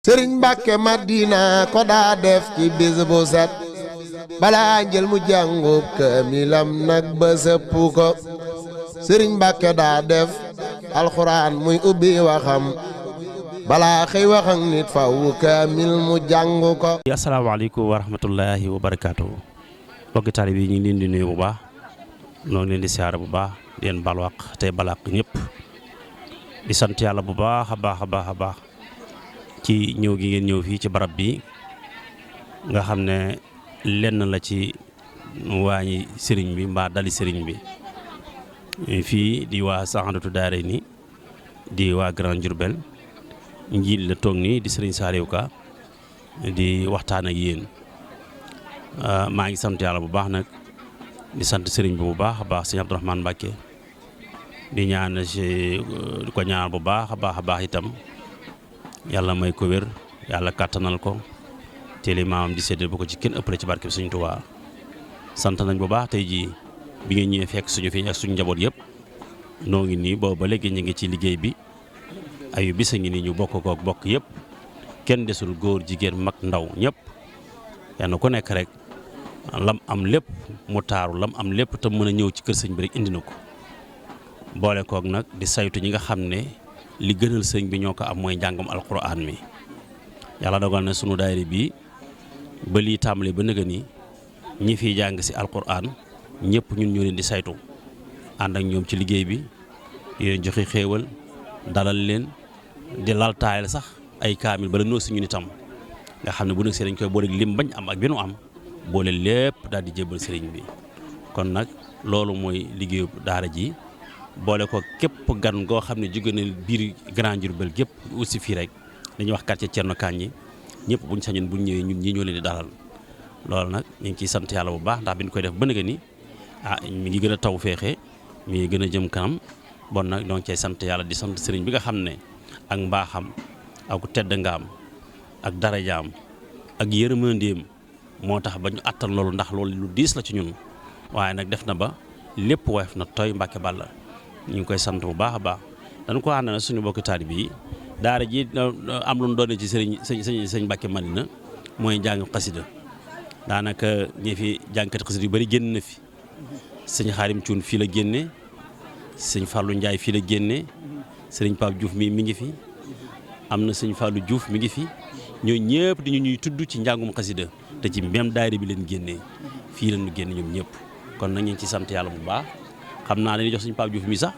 sëriñ Mbàkke Madina ko daa def ci bis bu set balaa njël mu jàngub kaamilam nag ba sëpp ko sëriñ Mbàkke daa def alxuraan muy ubbi waxam balaa xëy wax ak nit faw kaamil mu jàng ko. asalaamaaleykum wa rahmatullahi wa barakaatu. mbokki taalibe yi ñu ngi leen di nuyu bu baax noo ngi leen di siyaare bu baax di leen balwaq tey balaq ñëpp di sant yàlla bu baax a baax ci ñëw gi ngeen ñëw fii ci barab bi nga xam ne lenn la ci waañi sëriñ bi mbaa dali sëriñ bi fii di waa Saxaadatu Daarayni di waa Grand Diourbel njiit la toog nii di sëriñ Saliou Ka di waxtaan ak yéen maa ngi sant yàlla bu baax nag di sant sëriñ bi bu baax a baax sëriñ Abdourahmane Mbacke di ñaan di ko ñaan bu baax a baax itam yàlla may ko wér yàlla kàttanal ko te li maamam di séddale bu ko ci kenn ëppale ci barke bi Sëriñ Tuubaa sant nañ bu baax tey jii bi ngeen ñëwee fekk suñu fi ak suñu njaboot yëpp noo ngi nii boobu ba léegi ñu ngi ci liggéey bi ayu bisa ngi nii ñu bokk kook bokk yëpp kenn desul góor jigéen mag ndaw ñëpp kenn ku nekk rek lam am lépp mu taaru lam am lépp te mën a ñëw ci kër sëñ bi rek indi na ko boole kook nag di saytu ñi nga xam ne li gënal sëñ bi ñoo ko am mooy njàngam alquran mi yàlla dogal na sunu daayira bi ba lii tàmbali ba nëga ni ñi fiy jàng si alquran ñëpp ñun ñoo leen di saytu ànd ak ñoom ci liggéey bi di leen joxe xéewal dalal leen di laltaayal sax ay kaamil bala noo si ñun itam nga xam ne bu nag see dañ koy boole lim bañ am ak bi nu am boole lépp daal di jébbal sëriñ bi kon nag loolu mooy liggéeyu daara ji boole ko képp gan goo xam ne jóge na biir Grand Diourbel gépp aussi fii rek dañuy wax quartier Thierno Kandji ñëpp buñ sañoon buñ ñëwee ñun ñii ñoo leen di dalal loolu nag ñu ngi ciy sant yàlla bu baax ndax bi ñu koy def ba nga ni mi ngi gën a taw feexe mi ngi gën a jëm kanam bon nag donc cay sant yàlla di sant sëriñ bi nga xam ne ak mbaaxam ak tedd ngaam ak darajaam ak yërmandeem moo tax ba ñu attan loolu ndax loolu lu diis la ci ñun waaye nag def na ba lépp woyof na tooy Mbàkke Bàlla ñu ngi koy sant bu baax a baax dañu ko ànd na suñu bokki taalibe yi daara ji am lu mu doone ci sëñ Mbàkke Madina mooy njàng xasida daanaka ñi fi jàngkati xasida yu bari génn na fi sëñ Xaarim Cuun fii la génne sëñ Fallou Ndiaye fii la génne sëriñ Pape Diouf mi ngi fi am na sëñ Fallou Diouf mi ngi fi ñoo ñëpp di ñuy tudd ci njàngum xasida te ci même daayira bi leen génnee fii lañu génne ñoom ñëpp kon nag ñu ngi ci sant yàlla bu baax xam naa dañuy jox suñu Pape Diouf mi sax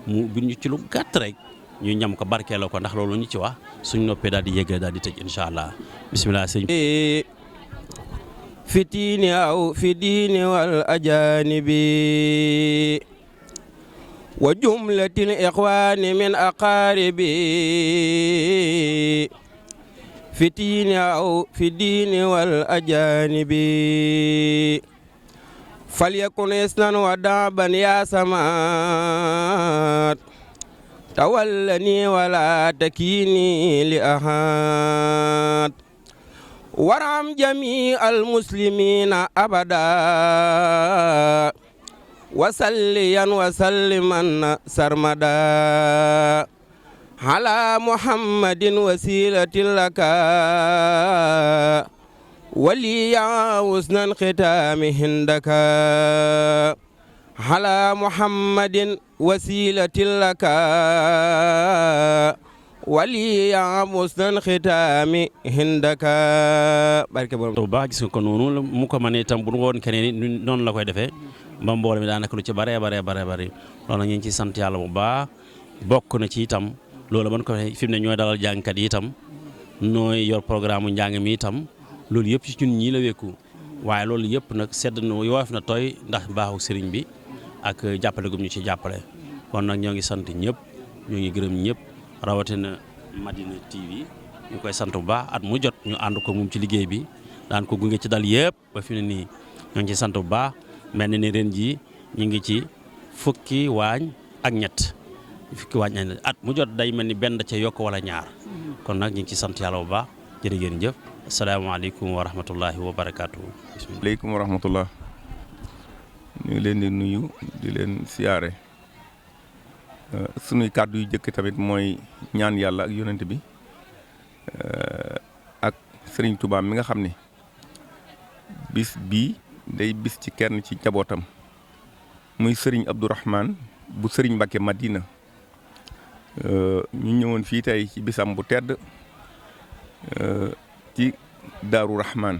mu bind ñu ci lu gàtt rek ñu ñam ko barkeeloo ko ndax loolu ñu ci wax suñ noppee daal di yeggale daal di tëj incha allah bisimilah sëñ fi diini aw fi diini wal ajanibi wa jumlatil ixwaani min aqaaribi fi diini aw fi diini wal ajanibi falyakun isnan wa daaban ya samaat tawallani wala takini li ahad waram jami al muslimina abada wasalliyan wasalliman sarmada ala muhammadin wasilatin laka waliya husnan khitami hindaka ala muhammadin wasilatin laka waliya husnan khitami hindaka barke borom bu baax gis nga ko noonu mu ko mënee itam bu nu woon keneen noonu la koy defee ba mbooloo mi daanaka lu ci bare loolu nag ñu ngi ciy sant yàlla bu baax bokk na ci itam loolu man ko fi mu ne ñooy dalal jàngkat yi itam nooy yor programme njàng mi itam loolu yëpp ci ñun ñii la wekku waaye loolu yëpp nag sedd na yoof na tooy ndax baaxu sëriñ bi ak jàppale gum ñu ci jàppale kon nag ñoo ngi sant ñëpp ñoo ngi gërëm ñëpp rawatina Madina TV ñu koy sant bu baax at mu jot ñu ànd ko moom ci liggéey bi daan ko gunge ci dal yëpp ba fi ne nii ñoo ngi ci sant bu baax mel na ni ren jii ñu ngi ci fukki waañ ak ñett at mu jot day mel ni benn da ca yokk wala ñaar kon nag ñu ngi ci sant yàlla bu baax jërë ngeen jëf asalaamaaleykum wa rahmatullahi wa barakaatu. aleykum wa rahmatullah ñu ngi leen di nuyu di leen siyaare sunuy kàddu yu jëkk tamit mooy ñaan yàlla ak yonent bi Serigne Touba mi nga xam ne bis bii day bis ci kenn ci njabootam muy Serigne Abdourahmane bu Serigne Mbacké Madina ñu ñëwoon fii tey ci bisam bu tedd ci Daaru Rahman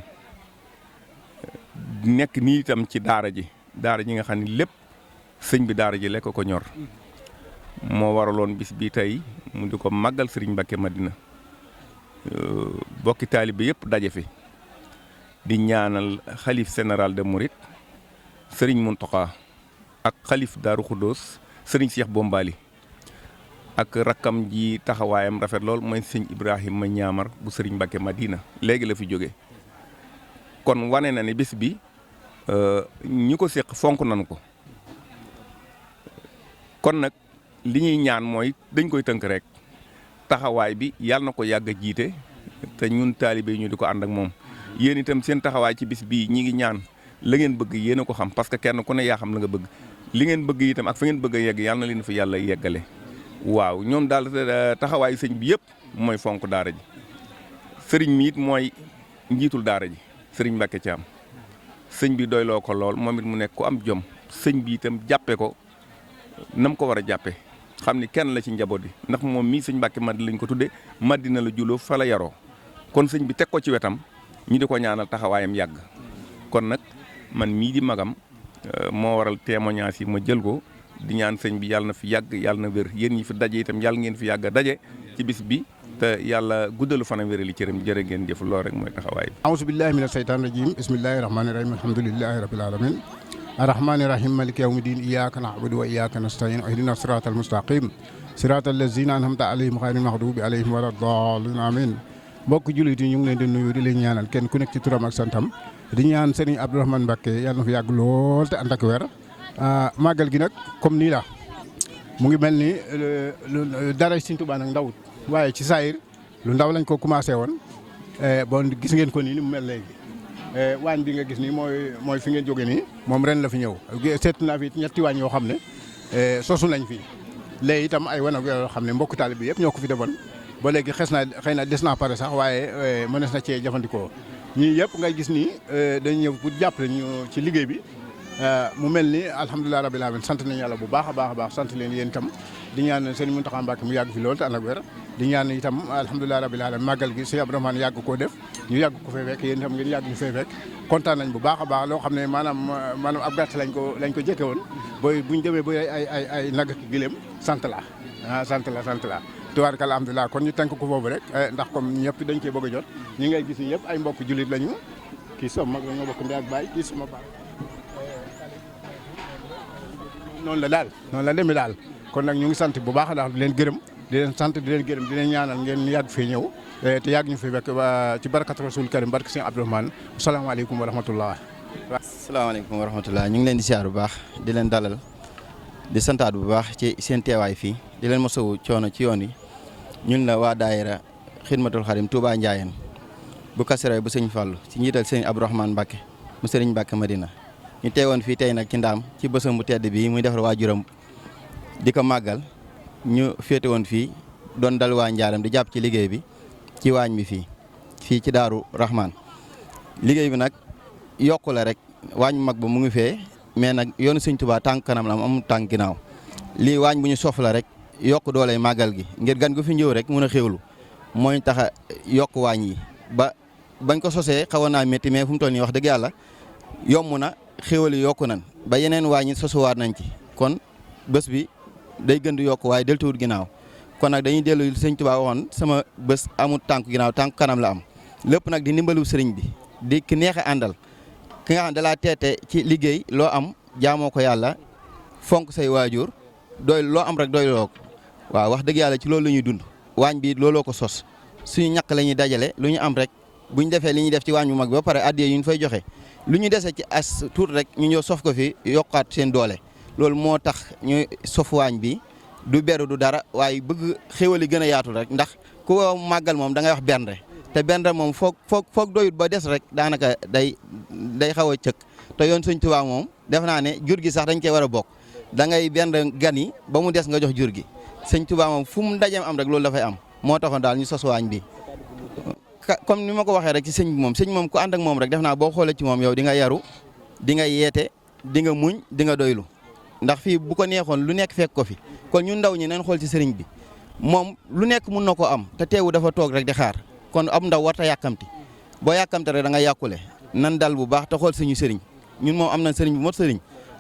nekk nii itam ci daara ji nga xam ne lépp sëñ bi daara ji lekk ko ñor moo waraloon bis bi tey mu di ko màggal Serigne Mbacké Madina bokki taalibe yëpp daje fi di ñaanal xalif général de Mouride Serigne Mountakha ak xalif Daaru Khoudoss Serigne Cheikh Bombali ak rakkam ji taxawaayam rafet lool mooy sëñ Ibrahima Ñaamar bu Serigne Mbacké Madina léegi la fi jóge kon wane na ne bis bi ñi ko séq fonk nañu ko kon nag li ñuy ñaan mooy dañ koy tënk rek taxawaay bi yàlla na ko yàgg a jiite te ñun taalibe ñu di ko ànd ak moom yéen itam seen taxawaay ci bis bii ñi ngi ñaan la ngeen bëgg yéen a ko xam parce que kenn ku ne yaa xam la nga bëgg li ngeen bëgg itam ak fa ngeen bëgg a yegg yàlla na leen fi yàlla yeggale waaw ñoom daal taxawaayu sëñ bi yëpp mooy fonk daara ji sëriñ mi it mooy njiitul daara ji sëriñ Mbacké Thiam sëñ bi doyloo ko lool moom it mu nekk ku am jom sëñ bi itam jàppe ko nam ko war a jàppe xam ni kenn la ci njaboot bi ndax moom mii sëñ Mbacké Madina lañ ko tudde Madina la juloo fa la yaroo kon sëñ bi teg ko ci wetam ñu di ko ñaanal taxawaayam yàgg kon nag man mii di magam moo waral témoignage yi ma jël ko di ñaan sëñ bi yàlla na fi yàgg yàlla na wér yéen ñi fi daje itam yàlla ngeen fi yàgg a daje ci bis bi te yàlla guddalu fanam wérali cëram jërë ngeen jëf loolu rek mooy taxawaay bi a'uuzu billahi mina shaytaani rajim bismillahi rahmaani rahim alhamdulillahi rabbil alamin arrahmaani rahim maliki yawmi din iyyaka na'budu wa iyyaka nasta'in ihdina siratal mustaqim siratal lazina an'amta alayhim ghayril maghdubi alayhim waladdallin amin mbokk jullit yi ñu ngi leen di nuyu di leen ñaanal kenn ku nekk ci turam ak santam di ñaan Serigne Abdourahmane Mbacké yàlla na fi yàgg lool te ànd ak wér màggal gi nag comme nii la mu ngi mel ni dara Serigne Touba nag ndawut waaye ci saayir lu ndaw lañ ko commencé woon bon gis ngeen ko nii ni mu mel léegi waañ bi nga gis nii mooy fi ngeen jóge nii moom ren la fi ñëw seet naa fi ñetti waañ yoo xam ne sosu nañ fi léegi itam ay wanag yoo xam ne mbokk taalibe bi yëpp ñoo ko fi defoon ba léegi xëy na des naa pare sax waaye mënees na cee jëfandikoo ñii yëpp ngay gis nii dañ ñëw pour jàppale ñu ci liggéey bi mu mel ni alhamdulilah rabbil alamin sant nañu yàlla bu baax a baax sant leen yéen itam di ñaan sëñ Mountakha Mbacké mu yàgg fi loolu te ànd ak wér di ñaan itam alhamdulilah rabbil alamin màggal gi sëñ Abdourahmane yàgg koo def ñu yàgg ko fay fekk yéen itam ngeen yàgg ñu fay fekk kontaan nañ bu baax a baax loo xam ne maanaam ab gàtt lañ ko jëkke woon booy buñ demee ba ay nag ak gileem sant la tubaarkalla alhamdulilah kon ñu tënk ko foofu rek ndax comme ñëpp dañ cee bëgg a jot ñi ngay gis ñëpp ay mbokk jullit lañu kii sama mag la ñoo bokk ndey ak baay kii sama baay noonu la demee daal kon nag ñu ngi sant bu baax a di leen gërëm di leen sant di leen gërëm di leen ñaanal ngeen yàgg fee ñëw te yàgg ñu fi fekk ci barkatu rasul karim barke Sëñ Abdourahmane asalaamaaleykum wa rahmatullah. asalaamaaleykum wa rahmatullah ñu ngi leen di siyaar bu baax di leen dalal di santaat bu baax ci seen teewaay fii di leen mosawu coono ci yoon yi ñun la waa daayira xidmatul xadim Touba Ndiayène bu Kazu bu sëñ Fallou ci njiital sëñ Abdourahmane Mbacké mu sëriñ Mbacké Madina ñu teewoon fii tey nag ci ndaam ci bësam bu tedd bi muy defar waajuram di ko màggal ñu féete woon fii doon dal waa Njaaram di jàpp ci liggéey bi ci waañ bi fii ci Daaru Rahman liggéey bi nag yokku la rek waañ mag ba mu ngi fee mais nag yoonu sëñ Touba tànk kanam la amul tànk ginnaaw lii waañ bu ñu sof la rek yokk dooley màggal gi ngir gan gu fi ñëw rek mun a xéwlu mooy tax a yokk waañ yi bañ ko sosee xawoon naa métti mais fu mu toll nii wax dëgg yàlla yomb na xéwal yi yokku nañ ba yeneen waañ yi sosuwaat nañ ci kon bés bi day gën di yokk waaye deltuwut ginnaaw kon nag dañuy dellu sëñ Tuubaa waxoon sama bés amul tànk ginnaaw tànk kanam la am lépp nag di ndimbalu sëriñ bi di ki neexe àndal ki nga xam ne dalaa teete ci liggéey loo am jaamoo ko yàlla fonk say waajur doy loo am rek doy loo ko waaw wax dëgg yàlla ci loolu la ñuy dund waañ bi looloo ko sos suñu ñàkk la ñuy dajale lu ñu am rek buñ defee li ñuy def ci waañ bu mag bi ba pare addiya yu ñu fay joxe lu ñu dese ci as tuut rek ñu ñëw sof ko fi yokkaat seen doole loolu moo tax ñu sof waañ bi du beru du dara waaye bëgg xéwali gën a yaatu rek ndax ku màggal moom da ngay wax bernde te bernde moom foog doyut ba des rek daanaka day xaw a cëkk te yoon Sëñ Tuubaa moom def naa ne jur gi sax dañ cee war a bokk da ngay bernde gan yi ba mu des nga jox jur gi Sëñ Tuubaa moom fu mu ndajeem am rek loolu dafay am moo taxoon daal ñu sos waañ bi comme ni ma ko waxee rek ci sëñ bi moom ku ànd ak moom rek def naa boo xoolee ci moom yow di nga yaru di nga yeete di nga muñ di nga doylu ndax fii bu ko neexoon lu nekk fekk ko fi kon ñun ndaw ñi nañ xool ci sëriñ bi moom lu nekk mun na ko am te teewu dafa toog rek di xaar kon am ndaw warta yàkkamti boo yàkkamte rek da nga yàqule nan dal bu baax te xool suñu sëriñ ñun moom am na sëriñ bu mot sëriñ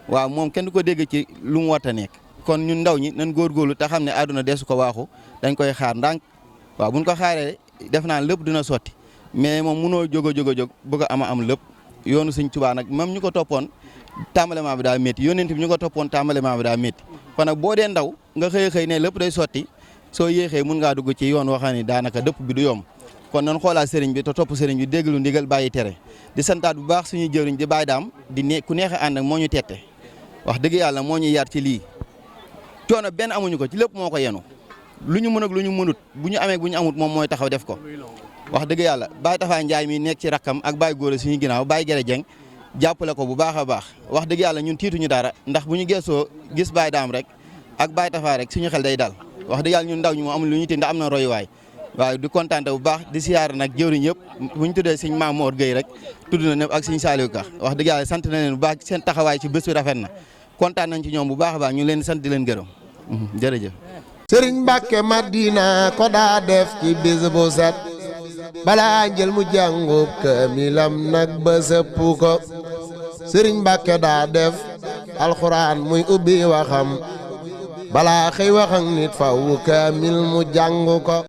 waaw moom kenn du ko dégg ci lu mu warta nekk kon ñun ndaw ñi nan góorgóorlu te xam ne àdduna deesu ko waaxu dañ koy xaar ndànk waaw buñ ko xaaree def naa lépp dina sotti mais moom munoo jóg a jóg bëgg a am lépp yoonu Sëñ Tuubaa nag même ñu ko toppoon tàmbalema bi daa métti yónent bi ñu ko toppoon tàmbalema bi daa métti kon nag boo dee ndaw nga xëy ne lépp day sotti soo yéexee mun ngaa dugg ci yoon waxaan ni daanaka dëpp bi du yomb kon nan xoolaat sëriñ bi te topp sëriñ bi déglu ndigal bàyyi tere di santaat bu baax suñuy jëriñ di bàyyi daam ku neex a ànd ak moo ñu tette wax dëgg yàlla moo ñu yar ci lii coono benn amuñu ko ci lépp moo ko yenu lu ñu mën ak lu ñu mënut bu ñu amee bu ñu amut moom mooy taxaw def ko wax dëgg yàlla Baye Tafa Ndiaye mi nekk ci rakkam ak Baye Góora suñu ginnaaw Baye Gere Dieng jàppale ko bu baax a baax wax dëgg yàlla ñun tiituñu dara ndax bu ñu geesoo gis Baye Daam rek ak Baye Tafa rek suñu xel day dal wax dëgg yàlla ñun ndaw ñu moom amul lu ñu ti ndax am na royuwaay waaw di kontaan bu baax di siyaar nag jëwriñ yëpp bu ñu tuddee sëñ Mamour Gueye rek tudd na ñëpp ak sëñ Saliou Ka wax dëgg yàlla sant na leen bu baax seen taxawaay ci bés bi rafet na kontaan nañ ci ñoom bu baax a baax ñu leen sant di leen gërëm jërëjëf. Sëriñ Mbàkke Madina ko daa def ci bis bu set balaa njël mu jàngub kaamilam nag ba sëpp ko Sëriñ Mbàkke daa def alxuraan muy ubbi waxam balaa xëy wax ak nit faw kaamil mu jàng ko